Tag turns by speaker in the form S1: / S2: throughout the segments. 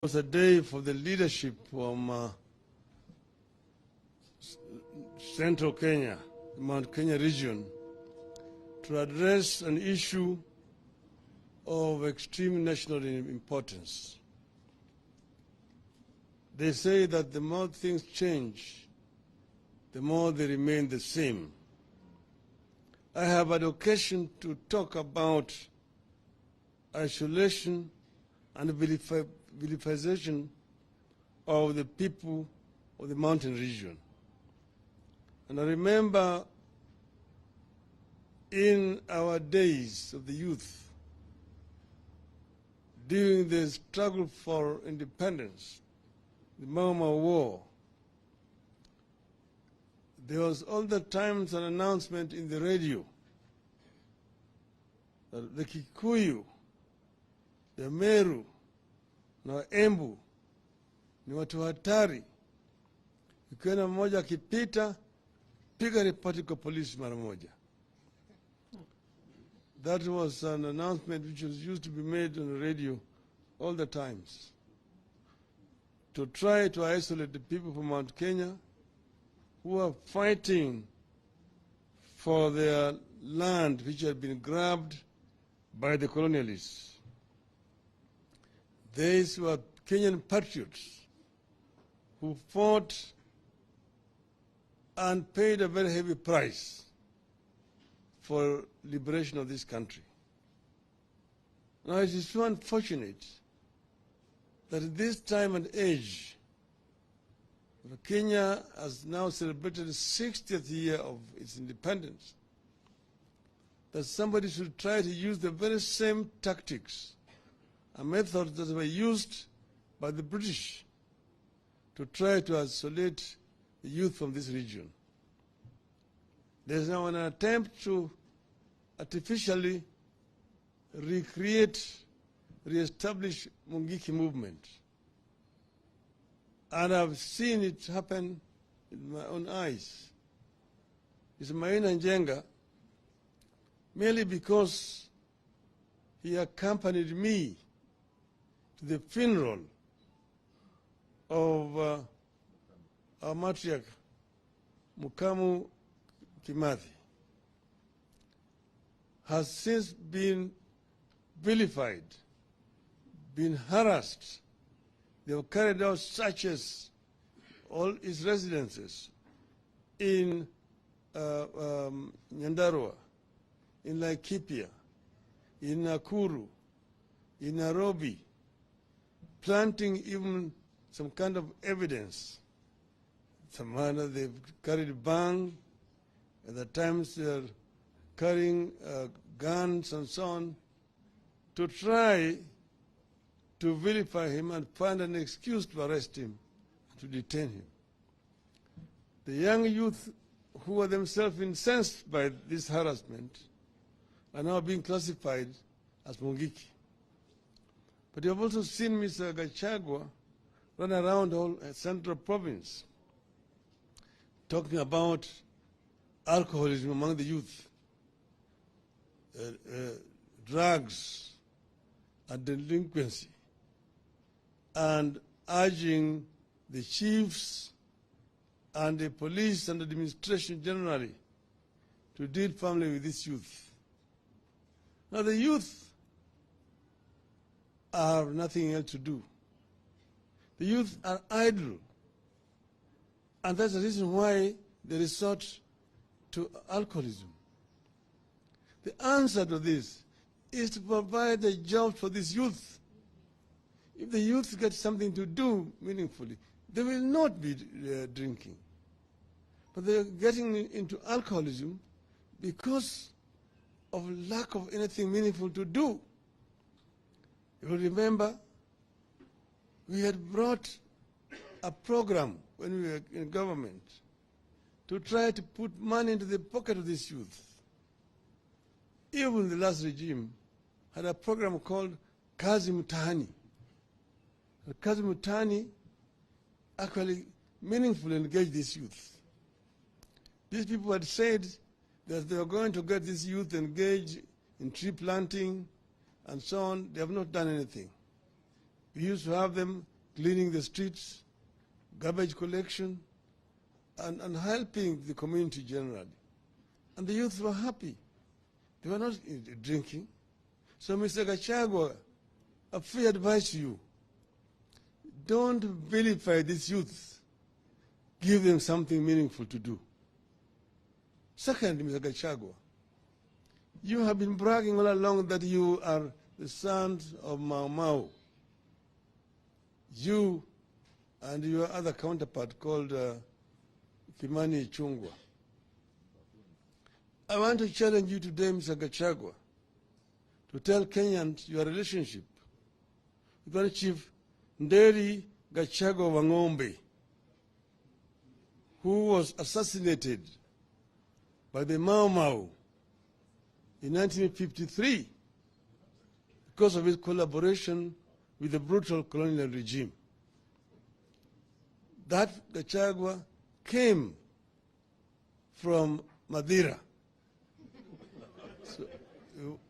S1: Was a day for the leadership from Central Kenya, the Mount Kenya region, to address an issue of extreme national importance. They say that the more things change, the more they remain the same. I have had occasion to talk about isolation and vilification of the people of the mountain region. And I remember in our days of the youth, during the struggle for independence, the Mau Mau War, there was all the times an announcement in the radio that the Kikuyu, the Meru na Embu ni watu hatari. Ukiona mmoja akipita, piga ripoti kwa polisi mara moja. That was an announcement which was used to be made on the radio all the times to try to isolate the people from Mount Kenya who are fighting for their land which had been grabbed by the colonialists. These were Kenyan patriots who fought and paid a very heavy price for liberation of this country. Now, it is so unfortunate that at this time and age, Kenya has now celebrated the 60th year of its independence, that somebody should try to use the very same tactics and methods that were used by the British to try to isolate the youth from this region. There's now an attempt to artificially recreate, reestablish Mungiki movement. And I've seen it happen in my own eyes. It's Maina Njenga, merely because he accompanied me to the funeral of our matriarch, Mukamu Kimathi, has since been vilified, been harassed. They have carried out searches, all his residences in Nyandarua, in Laikipia, in Nakuru, in Nairobi, planting even some kind of evidence. Some manner they've carried bang, at the times they're carrying guns and so on, to try to vilify him and find an excuse to arrest him, to detain him. The young youth who are themselves incensed by this harassment are now being classified as Mungiki. But you have also seen Mr. Gachagua run around all Central Province talking about alcoholism among the youth, drugs and delinquency, and urging the chiefs and the police and the administration generally to deal firmly with this youth. Now the youth have nothing else to do. The youth are idle. And that's the reason why they resort to alcoholism. The answer to this is to provide a job for this youth. If the youth get something to do meaningfully, they will not be drinking. But they're getting into alcoholism because of lack of anything meaningful to do. You will remember we had brought a program when we were in government to try to put money into the pocket of this youth. Even the last regime had a program called Kazi Mtaani. Kazi Mtaani actually meaningfully engaged this youth. These people had said that they were going to get this youth engaged in tree planting and so on. They have not done anything. We used to have them cleaning the streets, garbage collection, and helping the community generally. And the youth were happy. They were not drinking. So Mr. Gachagua, a free advice to you. Don't vilify these youths. Give them something meaningful to do. Second, Mr. Gachagua, you have been bragging all along that you are the sons of Mau Mau. You and your other counterpart called Kimani Ichung'wah. I want to challenge you today, Mr. Gachagua, to tell Kenyans your relationship with Chief Nderi Gachagua Wang'ombe, who was assassinated by the Mau Mau in 1953 because of his collaboration with the brutal colonial regime. That Gachagua came from Mathira. So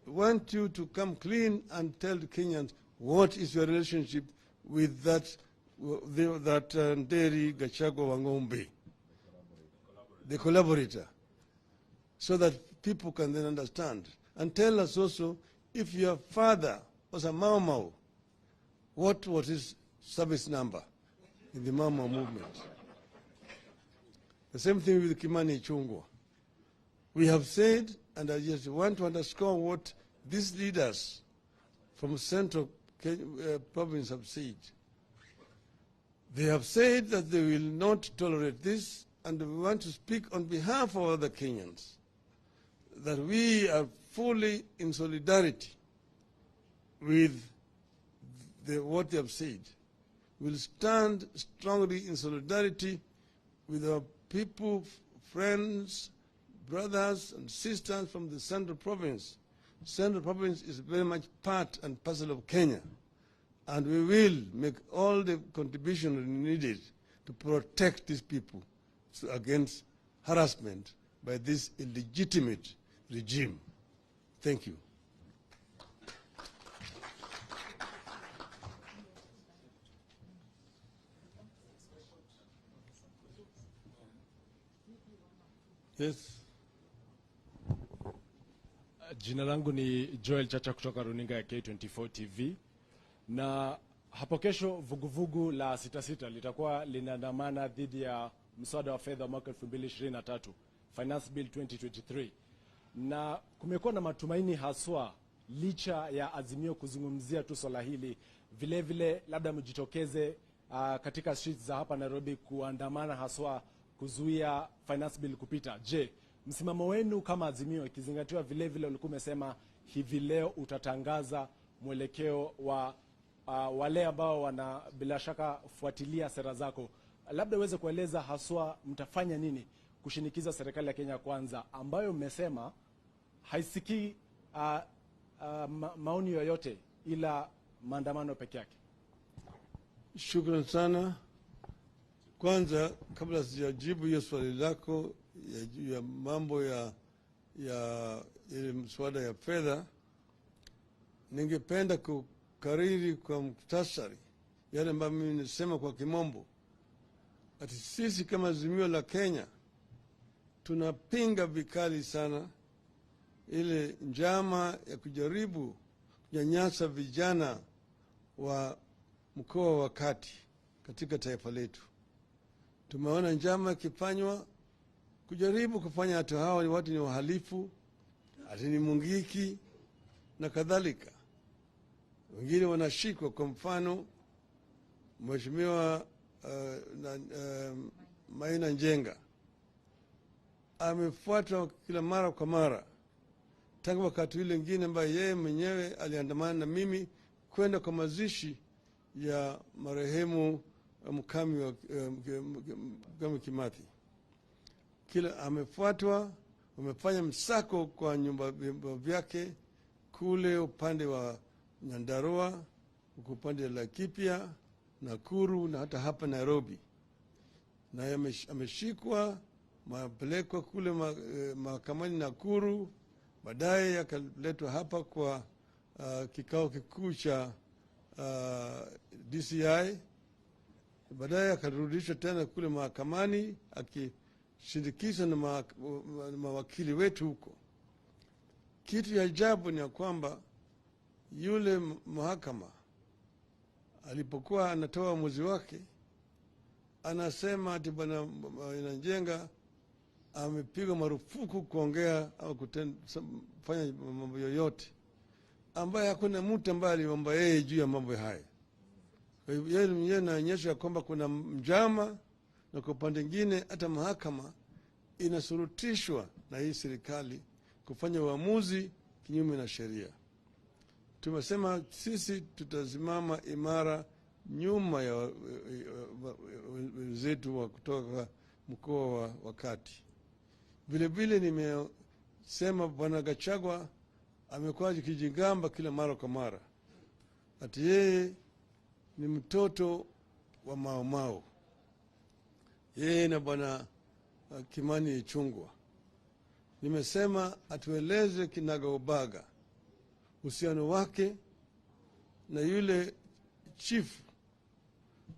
S1: we want you to come clean and tell the Kenyans what is your relationship with that Nderi Gachagua Wang'ombe, the collaborator, so that people can then understand. And tell us also, if your father was a Mau Mau, what was his service number in the Mau Mau movement? The same thing with Kimani Ichung'wah. We have said, and I just want to underscore what these leaders from Central Province have said. They have said that they will not tolerate this, and we want to speak on behalf of other Kenyans, that we are fully in solidarity with what they have said. We will stand strongly in solidarity with our people, friends, brothers and sisters from the Central Province. Central Province is very much part and parcel of Kenya, and we will make all the contribution needed to protect these people against harassment by this illegitimate regime. Thank you. Yes.
S2: Jina langu ni Joel Chacha kutoka runinga ya K24 TV. Na hapo kesho vuguvugu la 66 litakuwa linaandamana dhidi ya mswada wa fedha mwaka 2023, Finance Bill 2023. Na kumekuwa na matumaini haswa licha ya Azimio kuzungumzia tu swala hili, vile vile labda mjitokeze katika streets za hapa Nairobi kuandamana haswa kuzuia Finance Bill kupita. Je, msimamo wenu kama Azimio, ikizingatiwa vile vile ulikuwa umesema hivi leo utatangaza mwelekeo wa wale ambao wana bila shaka fuatilia sera zako, labda uweze kueleza haswa mtafanya nini kushinikiza serikali ya Kenya Kwanza ambayo mmesema haisikii maoni yoyote ila maandamano peke yake?
S1: Shukran sana. Kwanza, kabla sijajibu hiyo swali lako ya mambo ya ile mswada ya fedha, ningependa kukariri kwa muktasari yale ambayo mimi nisema kwa kimombo, ati sisi kama Azimio la Kenya tunapinga vikali sana ile njama ya kujaribu kunyanyasa vijana wa mkoa wa kati katika taifa letu. Tumeona njama ikifanywa kujaribu kufanya watu hawa ni watu ni wahalifu, ati ni mungiki na kadhalika. Wengine wanashikwa. Kwa mfano, Mheshimiwa Maina Njenga amefuatwa kila mara kwa mara tangu wakati ule mwingine ambaye yeye mwenyewe aliandamana na mimi kwenda kwa mazishi ya marehemu Mkami Kimathi. Kila amefuatwa, wamefanya msako kwa nyumba vyake kule upande wa Nyandarua, upande wa Laikipia, Nakuru na hata hapa Nairobi. Na ameshikwa, mapelekwa kule mahakamani Nakuru, baadaye akaletwa hapa kwa kikao kikuu cha DCI. Baadaye akarudishwa tena kule mahakamani akishindikizwa na mawakili wetu huko. Kitu ya ajabu ni ya kwamba yule mahakama alipokuwa anatoa uamuzi wake anasema ati bwana Maina Njenga amepigwa marufuku kuongea au kufanya mambo yoyote, ambaye hakuna mtu ambaye aliomba yeye juu ya mambo haya. Kwa hivyo yeye mwenyewe anaonyesha kwamba kuna njama, na kwa upande mwingine hata mahakama inasurutishwa na hii serikali kufanya uamuzi kinyume na sheria. Tumesema sisi tutasimama imara nyuma ya wenzetu wa kutoka mkoa wa Kati. Vile vile nimesema Bwana Gachagua amekuwa akijigamba kila mara kwa mara ati yeye ni mtoto wa Mau Mau, yeye na Bwana Kimani Ichung'wah. Nimesema atueleze kinagaubaga uhusiano wake na yule chief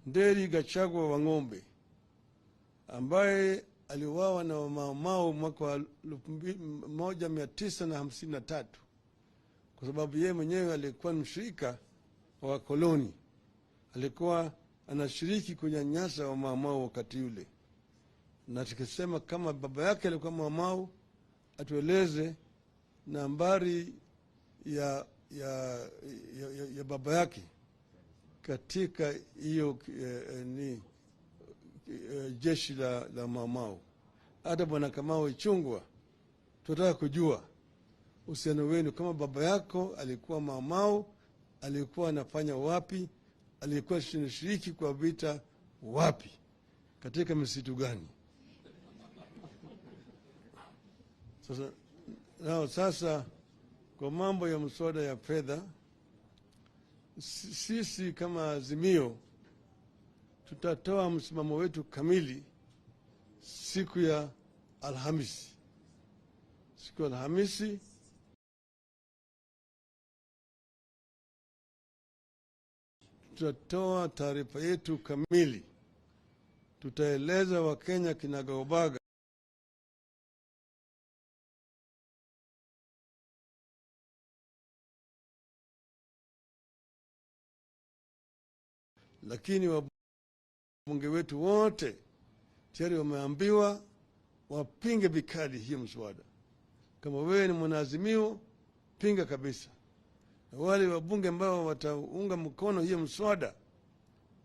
S1: Nderi Gachagua wa Ng'ombe ambaye aliuawa na Mau Mau mwaka wa 1953, kwa sababu yeye mwenyewe alikuwa mshirika wa wakoloni, alikuwa anashiriki kunyanyasa wa Mau Mau wakati yule. Na tukisema kama baba yake alikuwa Mau Mau, atueleze nambari ya baba yake katika hiyo ni jeshi la Mau Mau. Hata Bwana Kamau Ichung'wah tunataka kujua uhusiano wenu, kama baba yako alikuwa Mau Mau, alikuwa anafanya wapi, alikuwa anashiriki kwa vita wapi, katika msitu gani? Sasa kwa mambo ya mswada ya fedha, sisi kama Azimio tutatoa msimamo wetu kamili siku ya Alhamisi. Siku ya Alhamisi tutatoa taarifa yetu kamili. Tutaeleza Wakenya kinagaubaga lakini wabunge wetu wote tayari wameambiwa wapinge vikali hiyo mswada. Kama wewe ni mwanaazimio, pinga kabisa. Na wale wabunge ambao wataunga mkono hiyo mswada,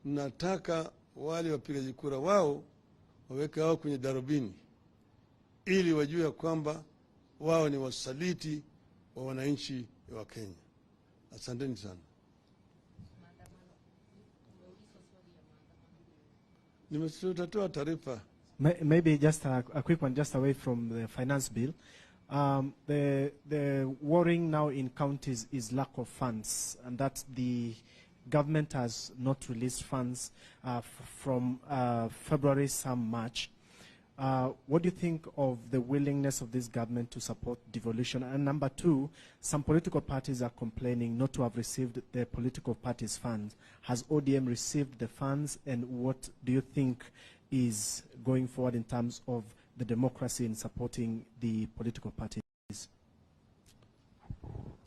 S1: nataka wale wapigaji kura wao waweke wao kwenye darubini ili wajue kwamba wao ni wasaliti wa wananchi wa Kenya. Asanteni sana. Nimetoa taarifa.
S3: Maybe just a quick one, just away from the finance bill. The worrying now in counties is lack of funds, and that the government has not released funds from February, some March. What do you think of the willingness of this government to support devolution? And number two, some political parties are complaining not to have received the political parties' funds. Has ODM received the funds, and what do you think is going forward in terms of the democracy in supporting the political parties?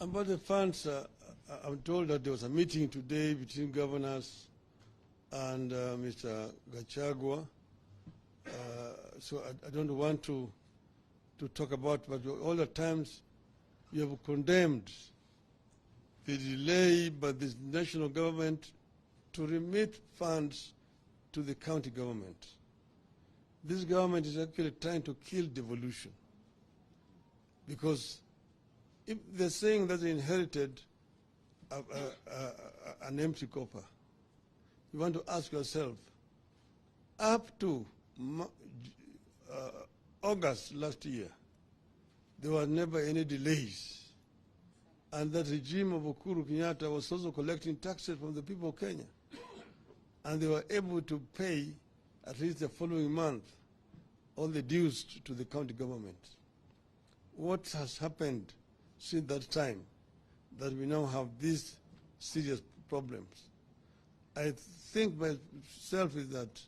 S1: About the funds, I'm told that there was a meeting today between governors and Mr. Gachagua. So I don't want to talk about, but all the times you have condemned the delay by this national government to remit funds to the county government. This government is actually trying to kill devolution, because if they're saying that they inherited an empty coffer, you want to ask yourself, up to August last year, there were never any delays. And that regime of Uhuru Kenyatta was also collecting taxes from the people of Kenya. And they were able to pay, at least the following month, all the dues to the county government. What has happened since that time that we now have these serious problems? I think myself is that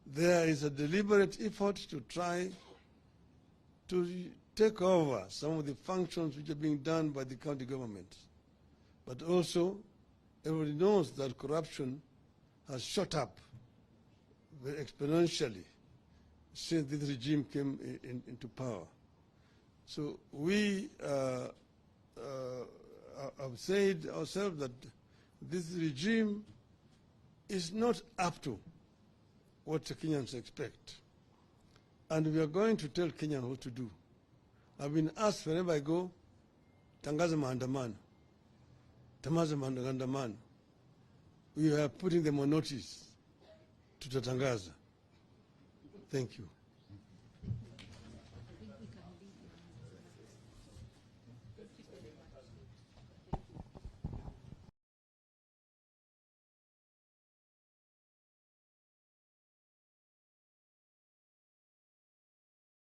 S1: there is a deliberate effort to try to take over some of the functions which are being done by the county government. But also, everybody knows that corruption has shot up very exponentially since this regime came into power. So we have said ourselves that this regime is not up to what the Kenyans expect. And we are going to tell Kenyans what to do. I've been asked wherever I go, "Tangaza maandamano, tangaza maandamano." We are putting them on notice. Tutatangaza. Thank you.